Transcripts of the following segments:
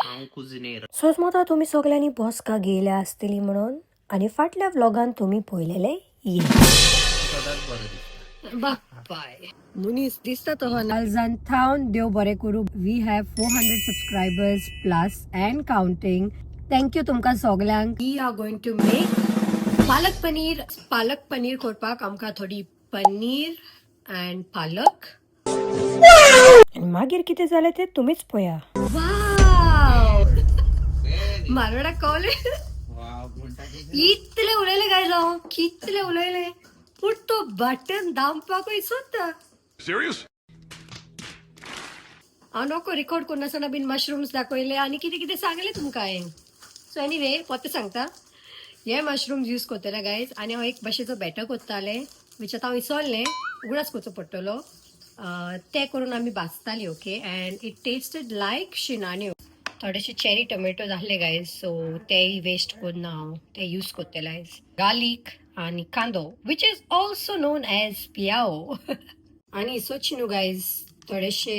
हांव कुजनेर. सोजमता तुमी सगळ्यांनी बसका गेल्या आसतली म्हणून आनी फाटल्या व्लॉगान तुमी पळयलेले ये सदांच बरो दिसता. बापाय मनीस दिसता तो कालजान थावन देव बरें करूं. We have 400 subscribers plus and counting. Thank you तुमकां सगल्यांक. We are going to make palak paneer. Palak paneer करपाक आमकां थोडी पनीर अँड पालक. आनी मागीर कितें जालें तें तुमीच पळया. मारवाडा कॉलेज इतले उलयले काय हांव, कितले उलयले, पूण तो बटन दामपाकूय सोदता. Serious? हांव नको रिकॉर्ड करनासतना बीन मशरूम्स दाखयले आनी कितें कितें सांगलें तुमकां हांवें. सो एनीवे, परतें सांगता, हे मशरूम्स यूज करतले गायज. आनी हांव एक भाशेचो बॅटर करतालें, which आतां हांव विसरलें, उगडास करचो पडटलो. ते करून आमी भाजताली, okay, and it tasted like शिनाण्यो. थोडेशे चेरी टोमॅटो जाल्ले गायज, सो तेय वेस्ट करना हांव, ते यूज करतले आयज. गार्लीक आनी कांदो, which is also known as पियाओ. आणि इसोची न्हू गायज, थोडेशे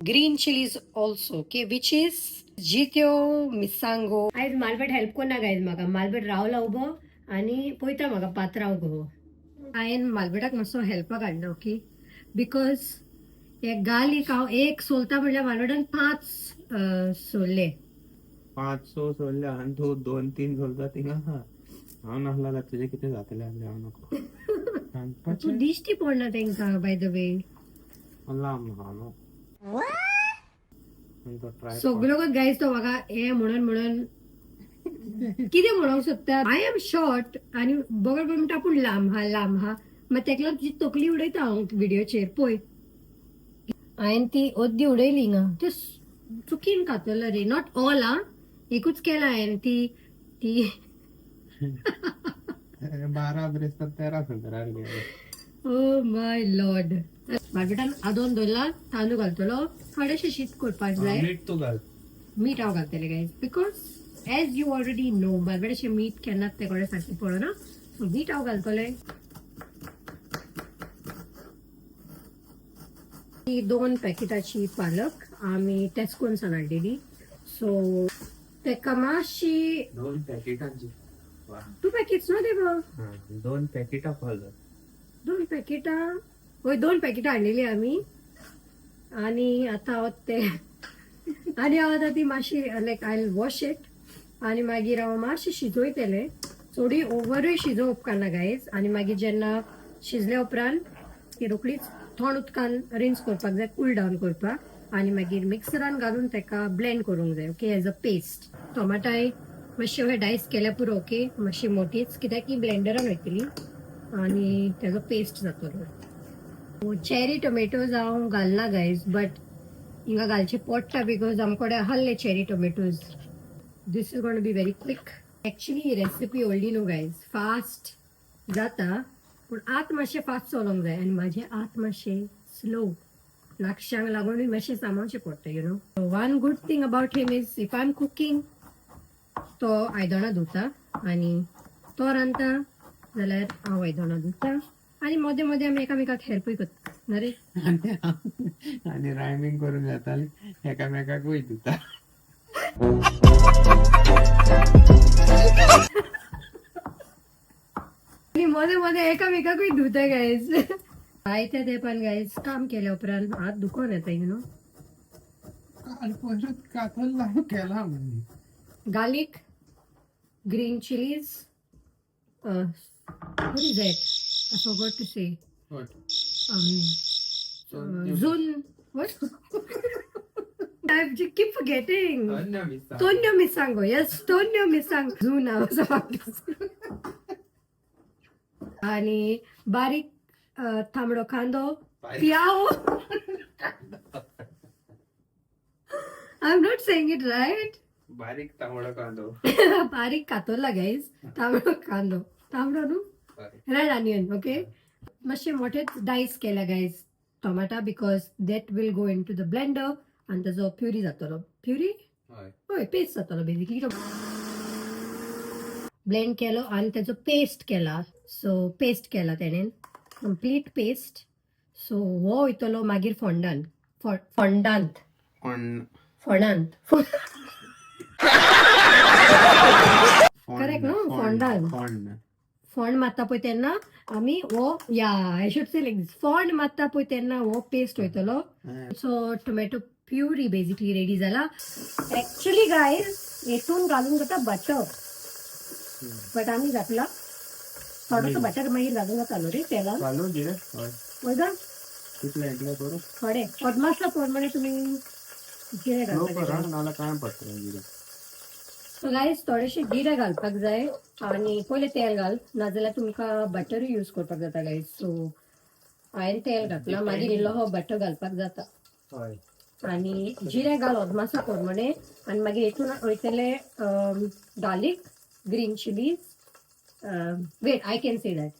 green chillies also, okay, which is जित्यो मिरसांगो. आयज मालवेट हेल्प करना गायज म्हाका. मालवेट रावला उबो आनी पळयता म्हाका पात्रांव गो. हांवें मालवेटाक मातसो हेल्पाक हाडलो, ओके, because हे गार्लीक हांव एक सोलता म्हणल्यार मालवेटान 5 सोडले. 5 6 सोडले आनी तूं 2 3 सोलता थिंगा आहा. हांव नासलो जाल्यार तुजें कितें जातलें आसलें हांव नको. तूं दिश्टी पडना तांकां, बाय the way. लांब आहा न्हू. आनी तो ट्रायपॉड. सगळ्यो गायज तो म्हाका हे म्हणून म्हणून कितें म्हणूंक सोदता. I am short आनी बगर म्हणटा, आपूण लांब हा, लांब हा. मागीर तेका लागून तुजी तकली उडयता हांव व्हिडियोचेर. पळय, हांवें ती अर्दी उडयली हिंगा. ते चुकीन खातलो रे. Not all आं, एकूच केला हांवें ती ती. 12 ब्रेस्तार 13 सोलता रे. ओ my Lord. बार्बेटान आदोन दवरला, तांदूळ घालतलो, थोडेशें शीत करपाक जाय. मीठ तूं घाल. मीठ हांव घालतलें guys, because as you already know, बारबेटाचें मीठ केन्नाच ते कडेन सारकें पडना. सो मीठ हांव घालतलें. ही 2 पॅकेटाची पालक आमी टेस्कोन सावन हाडलेली. सो तेका मातशी 2 पॅकेटांची. 2 पॅकेट्स न्हू ते गो? 2 पॅकेटां पालक. 2 पॅकेटां, हय, 2 पॅकेटां हाडलेली आमी. आनी आतां हांव ते आनी हांव आतां ती मातशी, लायक, I wash it आनी मागीर हांव मातशें शिजोयतलें. चोडी ओवरूय शिजोवप उपकारना गायज. आनी मागीर जेन्ना शिजल्या उपरांत ती रोखडीच थंड उदकान रिन्स करपाक जाय, कूल डावन करपाक, आनी मागीर मिक्सरान घालून ताका ब्लेंड करूंक जाय, ओके, एज अ पेस्ट. टोमाटाय मातशे अशें डायस केल्या पुरो, ओके, मातशी मोटीच, कित्याक की ब्लेंडरान वयतली आनी तेजो पेस्ट जातलो. चेरी टोमॅटोज हांव घालना गायज, बट हिंगा घालचे पडटा because आमकडे आहले cherry tomatoes. This is gonna be very quick actually. He recipe व्हडली न्हू गायज, फास्ट जाता, पूण आत मातशें फास्ट चलोवंक जाय आनी म्हाजें आत मातशें स्लो. लक्षांक लागूनय मातशें सांबाळचें पडटा, you know. One good thing about him is, if I am cooking, तो आयदनां धुता, आनी तो रांदता जाल्यार हांव आयदनां धुता, आनी मदें मदें आमी एकामेकाक हेल्पूय करता, ना रे? आनी रायमींग करून जातालें, एकामेकाकूय धुता. आनी मदें मदें एकामेकाकूय धुता गायज. जायत्या तेंपान गायज काम केल्या उपरांत हात दुखोन येता, you know. काल परत कातल लावन केला म्हणजे. Garlic, green chilies, what is that? I forgot to say. What? Zun. What? I keep forgetting. Tonyo मिरसांगो. Tonyo misango. Yes, tonyo misango. Zun I was about to say. आणि बारीक तांबडो कांदो, पियाओ. I am not saying it right. बारीक तांबडो कांदो. बारीक कातरला guys तांबडो कांदो. तांबडो न्हू, रेड अनियन, ओके. मातशे मोठेच डायस केल्या guys टोमाटा, because that will go into the blender आनी ताजो प्युरी जातलो. प्युरी? हय. हय, पेस्ट जातलो बेसिकली. ब्लेंड केलो आनी ताजो पेस्ट केला. सो पेस्ट केला तेणेन, कंप्लीट पेस्ट. सो हो वयतलो मागीर फोंडान, फोंडांत. कोण? फोंडांत. फोंडान फोंड. फोंड मारता पळय तेन्ना आमी हो, yeah, I should say like, फोंड मारता पळय तेन्ना हो पेस्ट वयतलो. So tomato puree basically ready जाला. ऍक्च्युली गायज, हेतून घालून जाता बटर, बट आमी घातला थोडोसो बटर. मागीर घालून जाता न्हू रे तेलान? घालू जिरे, हय. वयता. कितले इतले करू? थोडे अदमासला प्रमाणे तुमी जिरे लो घालपाक करा. जाय. नाल्यार कांय पडटलें जिरे. सो गायज, थोडेशे जिरे घालपाक जाय आनी पयलें तेल घाल, नाजाल्यार तुमकां बटरूय यूज करपाक जाता गायज. सो हांवें तेल घातलां, मागीर इल्लो हो बटर घालपाक जाता. आनी जिरे घाल अदमासा प्रमाणे आनी मागीर हितून वयतले garlic, green chillies. Wait, I can say that.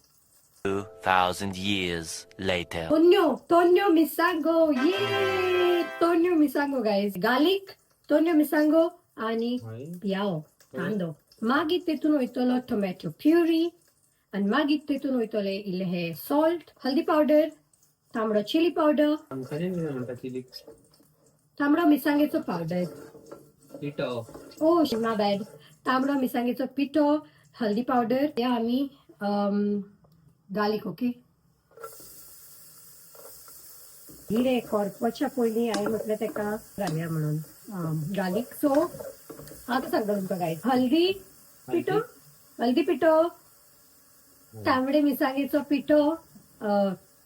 2,000 years later. तोन्यो, तोन्यो मिसांगो, ये तोन्यो मिसांगो गायज, गार्लिक, तोन्यो मिसांगो आनी पियाओ कांदो. मागीर तेतून वयतलो टोमॅटो प्युरी आनी मागीर तेतून वयतले इल्ले हे सॉल्ट, हल्दी पावडर, तांबडो चिली पावडर. आमकां कितें म्हणटा चिली? तांबडो मिरसांगेचो पावडर. पिठो. ओ माय बॅड, तांबडो मिरसांगेचो पिठो, हल्दी पावडर. हे आमी गार्लिक, ओके. जिरे करपाच्या पयलीं हांवें म्हटलें तेका घालया म्हणून गार्लिक. सो आतां सांगता तुमकां गायज, हल्दी पिठो, हल्दी पिठो, तांबडे मिरसांगेचो पिठो,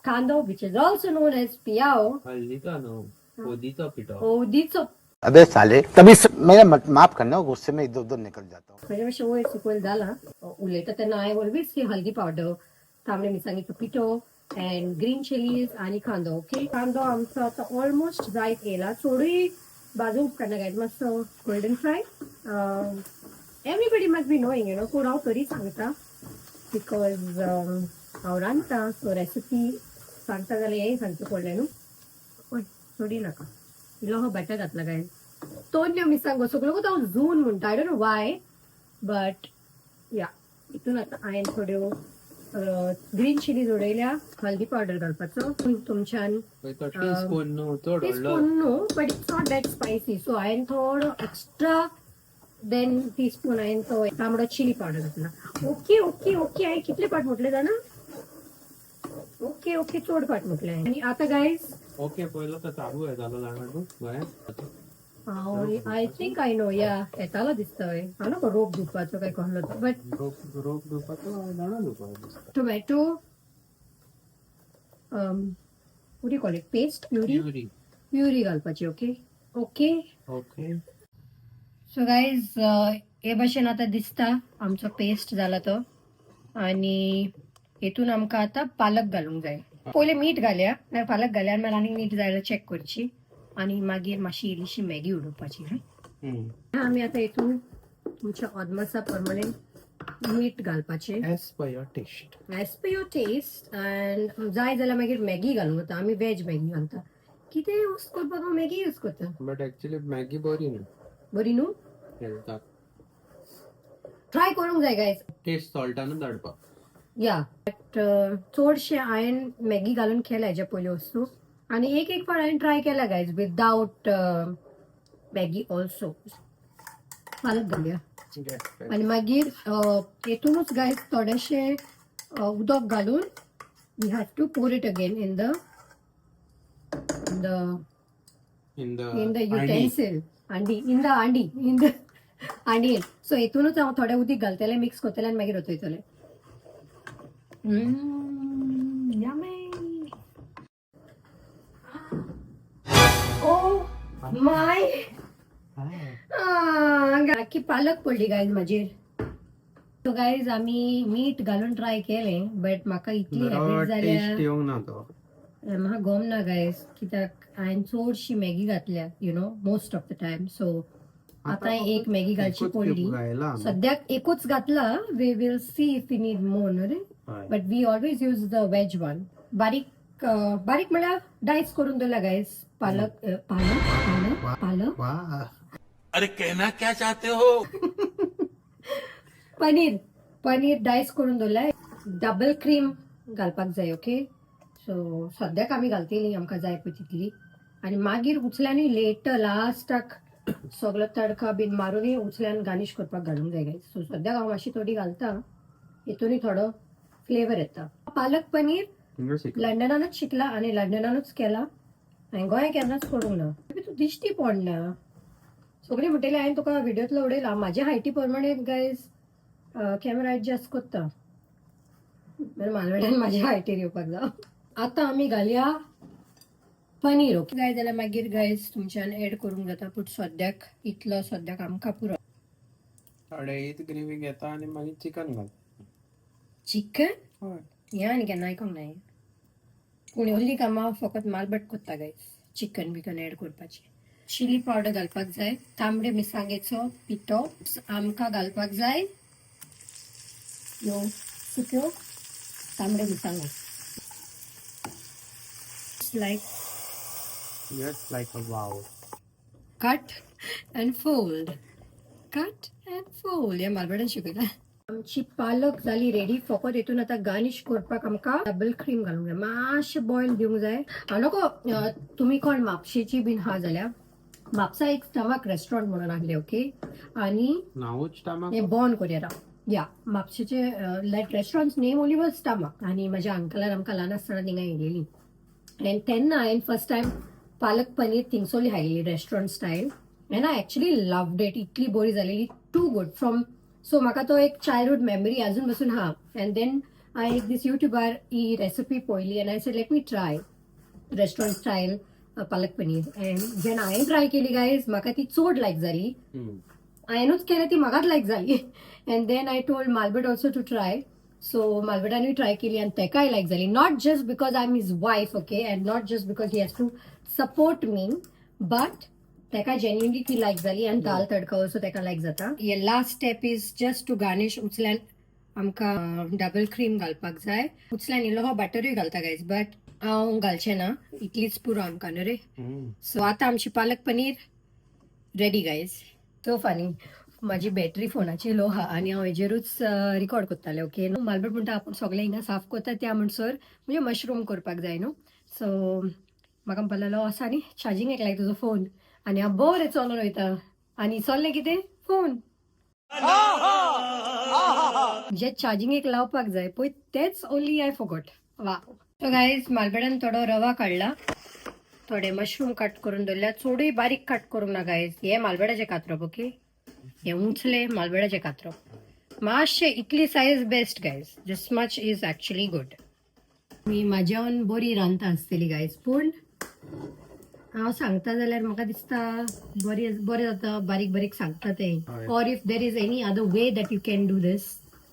कांदो, which is also known as पियाओ. हल्दीचो न्हू, हळदीचो पिठो. हळदीचो. अबे साले, तभी मेरा माफ करना, गुस्से में इधर उधर निकल जाता हूँ. म्हणजे मातशें वयर सकयल जाला उलयता तेन्ना. I always से हल्दी पावडर, तांबडे मिरसांगेचो पिठो अँड ग्रीन चिलीज आनी कांदो. ओके, कांदो आमचो आतां ऑलमोस्ट जायत येयला. चडूय भाजूंक उपकारना गायज, मातसो golden fry. Everybody must be knowing, पूण हांव तरी सांगता because हांव रांदता, सो रेसिपी सांगता जाल्यार हेंय सांगचें पडलें न्हू. ओय, चोडी नाका. इल्लो हो बटर घातला गायज. तोन्यो मिरसांगो सगळ्यो हांव जून म्हणटा, I don't know why, but yeah. हितून आतां हांवें थोड्यो ग्रीन चिलीज उडयल्या. हल्दी पावडर घालपाचो तुमच्यान. तो टी स्पून न्हू, चड व्हडलो. टीस्पून न्हू, but it's not that spicy, so हांवें थोडो एक्स्ट्रा देन टीस्पून हांवें तो तांबडो चिली पावडर घातला. ओके ओके ओके, हांवें कितले पाट म्हटलें जाणा? ओके ओके, चड पाट म्हटलें. आनी आतां गायज, ओके, पयलो तो चाबू येतालो जाणा तूं गोंयांत? I think I know, yeah, येतालो दिसता. हय, हांव नको रोप धुवपाचो काय कहलो, बट रोप, रोप धुवपाचो, जाणा धुवपाचो दिसता. Tomato, what do you call it, paste, puree. Puree. Puree घालपाची. Okay okay. Okay. So guys, हे भशेन आतां दिसता आमचो पेस्ट जाला तो आनी हेतून आमकां आतां पालक घालूंक जाय. पयलीं मीठ घालया, मागीर पालक घालया आनी मागीर आनीक मीठ जाय जाल्यार चॅक करची आनी मागीर मातशी इल्लीशी मॅगी उडोवपाची. आमी आतां हितून तुमच्या अदमासा प्रमाणे मीठ घालपाचें. As per your taste. As per your taste, and जाय जाल्यार मागीर मॅगी घालूंक जाता. आमी वेज मॅगी घालता. कितें यूज करपाक हांव मॅगी यूज करता. बट एक्चुअली मॅगी बरी न्हू. बरी न्हू? हेल्थाक. ट्राय करूंक जाय गायज. टेस्ट सॉल्टानूच हाडपाक. या, बट चडशें हांवें मॅगी घालून केला हेज्या पयल्यो वस्तू आनी एक एक फावट हांवें ट्राय केला गायज विदावट मॅगी ऑल्सो. पालक घालया आनी मागीर हेतूनच गायज थोडेशें उदक घालून we have to pour it again in the in the in the utensil, हांडी, इन the हांडी, इन the हांडयेन. सो हेतूनच हांव थोडें उदीक घालतलें, मिक्स करतलें आनी मागीर ओतयतलें. Yummy. Oh my, आख्खी पालक पडली गायज म्हाजेर. सो गायज, आमी मीठ घालून ट्राय केलें, बट म्हाका इतली हॅबिट जाल्या. टेस्ट येवंक ना तो. म्हाका गोम ना गायज, कित्याक हांवें चडशी मॅगी घातल्या most of the time. So आतां एक मॅगी घालची एकूच पडली. घायला आमी. सद्याक एकूच घातला. We will see if we need more न्हू रे? हय. But we always use the veg one. बारीक बारीक म्हळ्यार डायस करून दवरला गायज पालक, पालक, पालक, पालक. वा. अरे, कहना क्या चाहते हो? पनीर, पनीर डायस करून दवरलाय. डबल क्रीम घालपाक जाय. ओके, सो सद्याक आमी घालतली आमकां जाय पळय तितली आनी मागीर उचल्यानूय लेटर लास्टाक. सगळो तडका बीन मारून उचल्यान गार्निश करपाक घालूंक जाय गायज. सो सद्याक हांव मातशी थोडी घालता, हितूनय थोडो फ्लेवर येता. पालक पनीर लंडनानूच शिकला आनी लंडनानूच केला. हांवें गोंया केन्नाच करूंक ना. तूं दिश्टी पडना. सगळीं म्हणटली हांवें तुका व्हिडियोतलो उडयला. म्हाज्या हायटी प्रमाणे गायज कॅमेरा एडजस्ट करता. मालवेड्यान म्हाज्या हायटीर येवपाक जाव. आतां आमी घालया पनीर. ओके जाय जाल्यार मागीर गायज तुमच्यान एड करूंक जाता, पूण सद्याक इतलो सद्याक आमकां पुरो. थोडे हीच ग्रेवी घेता आनी मागीर चिकन घाल. चिकन? हय. हें आनी केन्ना आयकोंक ना. पूण ओन्ली कामां फकत मालभट कोत्ता गायज, चिकन बिकन एड करपाचें. चिली पावडर घालपाक जाय, तांबडे मिरसांगेचो पिठो आमकां घालपाक जाय, ह्यो सुक्यो तांबडे मिरसांगो like. Just like a wow. Cut and fold, cut and fold. ह्या मालवड्यान शिकयला. आमची पालक जाली रेडी. फकत हितून आतां गार्निश करपाक आमकां डबल क्रीम घालूंक जाय. मातशें बॉयल दिवंक जाय. हांव नको तुमी कोण म्हापशेची बीन आहा जाल्यार म्हापसा एक स्टमक रेस्टॉरंट म्हणून आहले, ओके, आनी नावूच टमाक. हे बॉन कोरियरा या म्हापशेचे like restaurant name only was Stomach. आनी म्हज्या अंकलान आमकां ल्हान आसतना थिंगा येयलेली आनी तेन्ना हांवें first time palak paneer थिंगसोली खायलेली restaurant style, and I actually loved it. इतली बरी जालेली, टू गुड फ्रॉम. सो म्हाका तो एक चायल्डहूड मेमरी अजून बसून हा. अँड then हांवें एक दीस युट्यूबार ही रेसिपी पळयली and I said, let me try restaurant style palak paneer. And जेन्ना हांवें ट्राय केली गायज, म्हाका ती चड लायक जाली. हांवेंनूच केलें, ती म्हाकाच लायक जाली. And then I told Malbert also to try, so मालबर्टानूय try केली आनी तेकाय लायक जाली. Not just because I am his wife, okay, and not just because he has to support me, but तेका जेन्युनली ती लायक जाली. आनी दाल तडका ऑल्सो तेका लायक जाता. हे last step is just to garnish. उचल्यान आमकां डबल क्रीम घालपाक जाय. उचल्यान इल्लो बटरूय घालता गायज, बट हांव घालचें ना. इतलीच पुरो आमकां न्हू रे? सो आतां आमची palak paneer ready guys. So funny, माझी बॅटरी फोनाची लो आहा आनी हांव हेजेरूच रिकॉर्ड करतालें, ओके. मालबट म्हणटा आपूण सगळें हिंगा साफ करता त्या म्हणसर म्हणजे मशरूम करपाक जाय न्हू. सो म्हाका म्हणपाक लागलो, आसा न्ही चार्जिंगेक लाय तुजो फोन. आनी हांव बरें चलोन वयता आनी चल्लें कितें फोन जे चार्जिंगेक लावपाक जाय पळय तेच ओनली I forgot. वा. सो गायज, मालबेडान थोडो रवा काडला, थोडे मशरूम कट करून दवरल्या. चडूय बारीक कट करूंक ना गायज. हे मालबेडाचे कातरप, ओके, हे उंचले मालबेडाचे कातरप. मातशे इतली size best guys, this much is actually good. मी म्हाज्याहून बरी रांदता आसतली गायज, पूण हांव सांगता जाल्यार म्हाका दिसता बरी बरें जाता बारीक बारीक सांगता तें. हय. Or if there is any other way that you can do this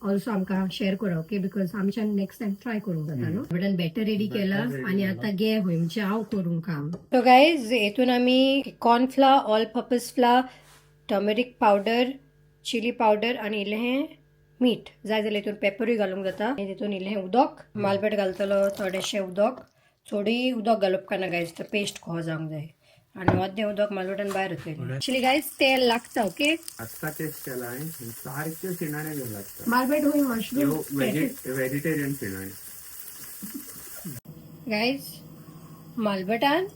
also, आमकां शेअर करा, ओके, because आमच्यान नेक्स्ट टायम ट्राय करूंक जाता न्हू. बट बॅटर रेडी केला आनी आतां गे खंय म्हणजे हांव करूंक काम. सो गायज, हेतून आमी cornflour, all purpose flour, turmeric powder, chilli powder आनी इल्लें मीठ. जाय जाल्यार हितून पेपरूय घालूंक जाता. आनी तितून इल्लें उदक मालबेट घालतलो, थोडेशें उदक. चडूय उदक घालप काना गायज, तर पेस्ट खो जावंक जाय. आनी अर्दें उदक मालबेटान भायर वतलें. एक्चुअली गायज, तेल लागता, ओके. आत्ता टेस्ट केला हांवें, सारक्यो शिणाण्यो घेवन लागता. मालबेट हुई ह्यो मशरूम. व्हेजिटेरियन शिणाण्यो. गायज, मालबटान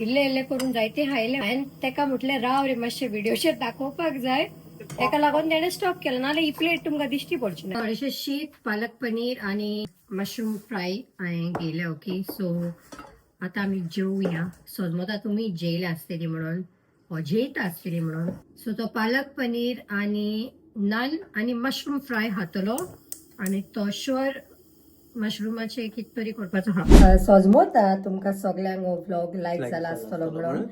इल्ले इल्ले करून जायते खायले. हांवें तेका म्हटलें, राव रे मातशें व्हिडियोचेर दाखोवपाक जाय. तेका लागून तेणें स्टॉप केलें, नाजाल्यार ही प्लेट तुमकां दिश्टी पडची ना. थोडेशें शीत, पालक पनीर आनी मशरूम फ्राय हांवें घेयलें, ओके. सो आतां आमी जेवया. सोजमता तुमी जेयल्या आसतली म्हणून वो जेयता आसतली म्हणून. सो तो पालक पनीर आनी नान आनी मशरूम फ्राय खातलो आनी तो शुअर मशरूमाचे कित तरी करपाचो हा. सोजमोता तुमकां सगल्यांक हो व्लॉग लायक Like जाला जाला आसतलो आसतलो म्हणून. म्हणून.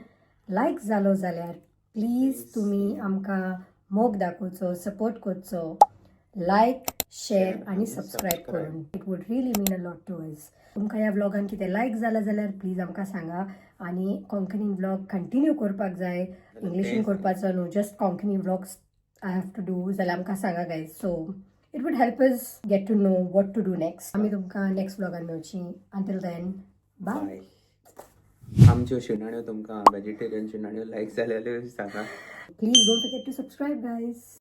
लायक जालो जाल्यार प्लीज तुमी आमकां मोग दाखोवचो, सपोर्ट करचो, लायक, शेअर आनी सबस्क्रायब करून. It would really mean a lot to us. तुमकां ह्या व्लॉगान कितें लायक जाला जाल्यार प्लीज आमकां सांगा. आनी कोंकणी व्लॉग कंटिन्यू करपाक जाय, इंग्लिशीन करपाचो न्हू, just Konkani vlogs I have to do जाल्यार आमकां सांगा guys, so it would help us get to know what to do next. आमी तुमकां नेक्स्ट व्लॉगान मेळची. Until then, bye. बाय. आमच्यो शिणाण्यो तुमकां व्हेजिटेरियन शिणाण्यो लायक जाल्यार सांगा. Please don't forget to subscribe, guys.